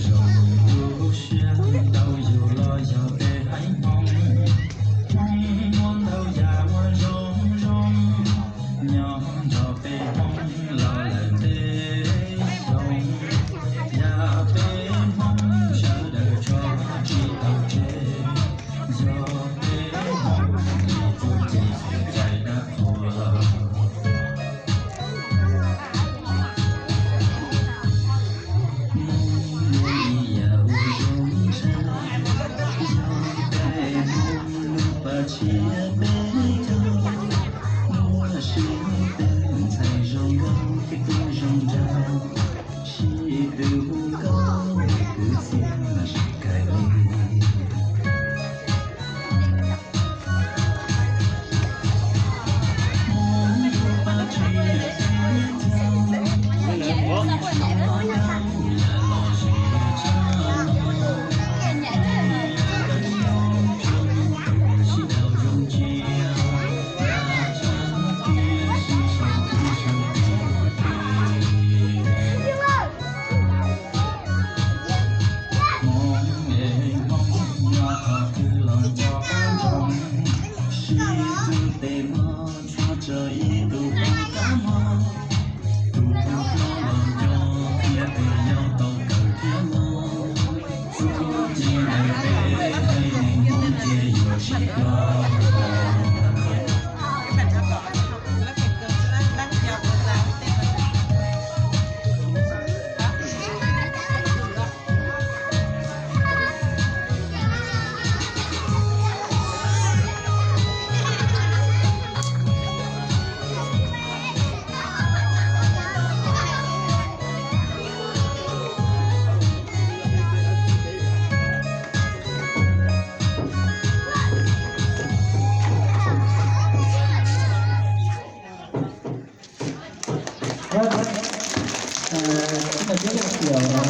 Zoo tu siab ntau yus los yog peb haiv Hmoob, Hmoob muaj ntau yam uas zoo zoo, nyob nrog peb Hmoob los lawm tej xyoo, yam peb Hmoob sawv daws tso tsis tau tseg, yog peb Hmoob ib tug ces txais dab qhuas. Hmoob muaj ib yam uas zoo tshaj, yog peb Hmoob lub paj tshiab peb caug, muaj siab peb ntxhais zoo nkauj thiab tub zoo nraug, sib tw hu nkauj kwv txhiaj mas kawg li. Hmoob es Hmoob nyob qhov twg los nco qab ntsoov, sib txuj tes mog txhob tso ib tug kab mob. Tus kub hlob los nco thiab tus yau tau kawm thiab mog. Txuj ci ntawm peb haiv neeg Hmoob ces yuav tsis ploj. Tau